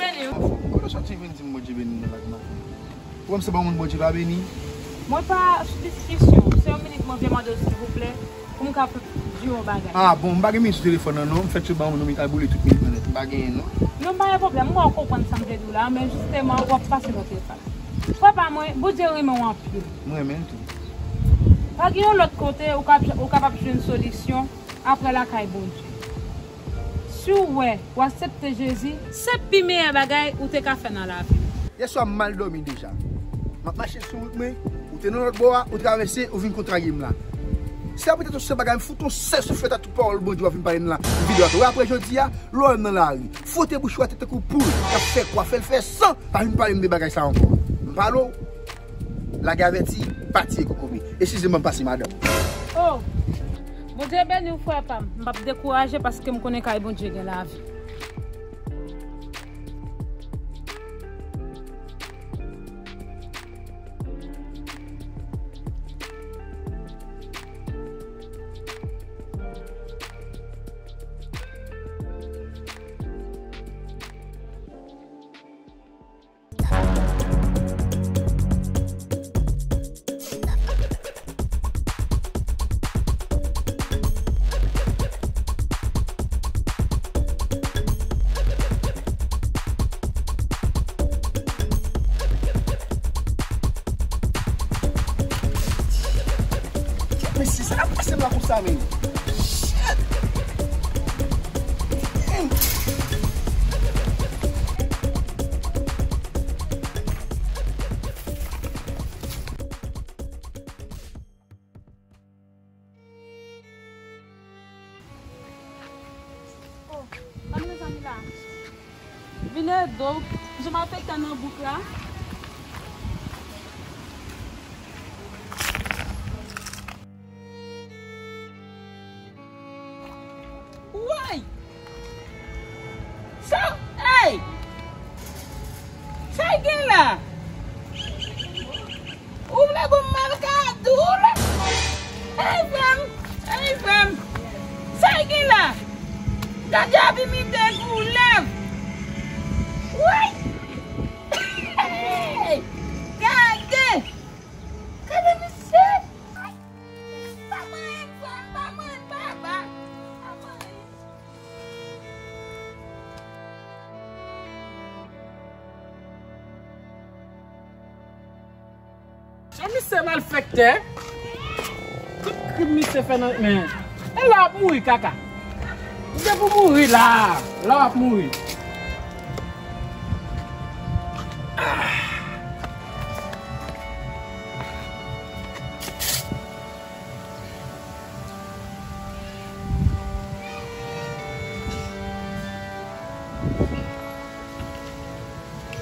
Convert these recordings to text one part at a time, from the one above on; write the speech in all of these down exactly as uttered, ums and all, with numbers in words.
Kote w soti vin di m Bondye beni m nan lak maten? Ou kwè m se bon moun Bondye pa beni? Mwen pa sou diskisyon. Se yon minit mwen vle mande w silvouplè pou m ka di w yon bagay. Ah bon, m pa gen minit sou telefòn nan non. M fèt sot ban yon minit al boule tout minit nan nèt. M pa genyen non. Non, pa gen pwoblèm. M wè w konprann sa m vle di w la, men jisteman w ap pase nan telefòn. Frè pa mwen, Bondye renmen w anpil. M renmen l tou. Pa gen yon lòt kote ou kap-, ou kapab jwenn solisyon apre lakay Bondye. Si w wè, w aksepte Jezi, se pi meyè bagay ou te ka fè nan lavi w. Yèswa m mal dòmi deja. M ap mache sou wout mwen, ou te nan lòt bò a, ou travèse, ou vin kontrarye m la. Se a petèt yon sèl bagay, m fout yon sèl souflèt a tout pawòl Bondye w ap vin pale m la. M vide w atò. Wè apre jodi a, lè w wè m nan lari, fwote bouch ou atè tankou poul k ap fè kwa, fè l fè san, pa vin pale m de bagay sa ankò. M pale w, lage avèti, pa tiye kokobe. Eskize m, ban m pase madanm. Oh! Bondye beni w, frè pa m. M p ap dekouraje paske m konnen kay Bondye gen lavi. Mesye, sa k ap pase m la konsa menm? Shit! Oh, ban m mezanmi la. Vin ede w. Jan m ap fè tan nan bouk la. Woy! Sa, ey! Sa y gen la? Ou vle pou m mal ka di w? Ey, frè m! Ey, frè m! Sa y gen la? Gade avi m te koule! Woy! Ey! Gade! Gade misye! Pa manyen m, frè m, pa manyen m, papa. Pa manyen m. Jan misye malfektè. Tout krim misye fè nan men. E la w ap mouri, kaka. Misye pou mouri la. La w ap mouri.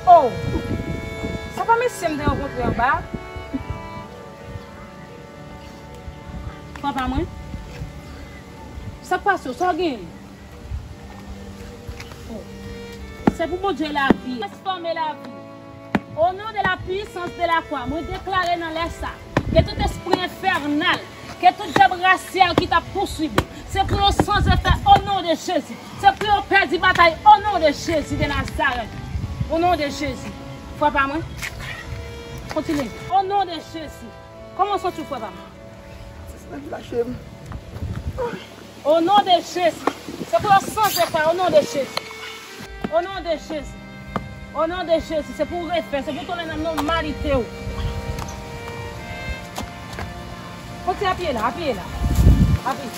Oh! Sa pa mesye m te rankontre anba? Papa mwen? Sa k pase w? Sa w genyen? Se pou Bondye lavi. Transfòme lavi. O non de la pwisans de la kwa, mwen deklare nan lè sa, ke tout espri enfènal, ke tout dyab rasyal ki t ap pouswiv ou, se pou yo sanze fè o non de Jezi. Se pou yo pèdi batay o non de Jezi de Nazarèt. O non de Jezi. Frè pa mwen. Kontinye. O non de Jezi. Kòman w santi w, frè pa mwen? Sispann lache m. O non de Jezi. Se pou yo sanze fè o non de Jezi. O non de Jezi. O non de Jezi. Se pou w refè. Se pou w tounen nan nòmalite w. Kontinye apiye la, apiye la. Apiye.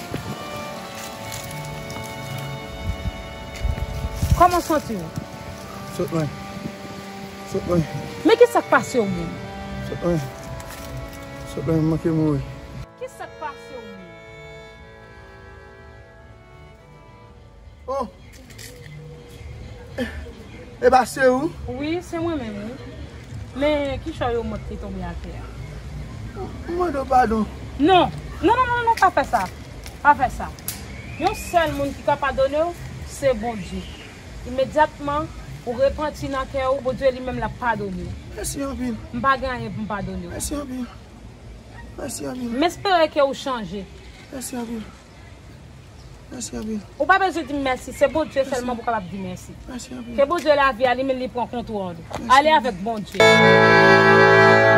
Kòman w santi w? Sot lwen. Sot lwen. Men ki sa k pase w menm? Sot lwen. Sot lwen, m manke mouri. Ki sa k pase w menm? Oh! E pa se ou? Wi, se mwen menm, wi. Men ki chay yo mòt ki tonbe atè a? M mande w padon. Non! Non, non, non, non, pa fè sa. Pa fè sa. Yon sèl moun ki ka padone w, se Bondye. Imedyatman, ou repanti nan kè w, Bondye li menm l ap padone w. Mèsi anpil. M pa gen anyen pou m padone w. Mèsi anpil. Mèsi anpil. M espere ke ou chanje. Mèsi anpil. Mèsi anpil. Ou pa bezwen di m mèsi, se Bondye sèlman pou kapab di mèsi. Mèsi anpil. Ke Bondye lavi a li menm li pran kontwòl. Ale avèk Bondye.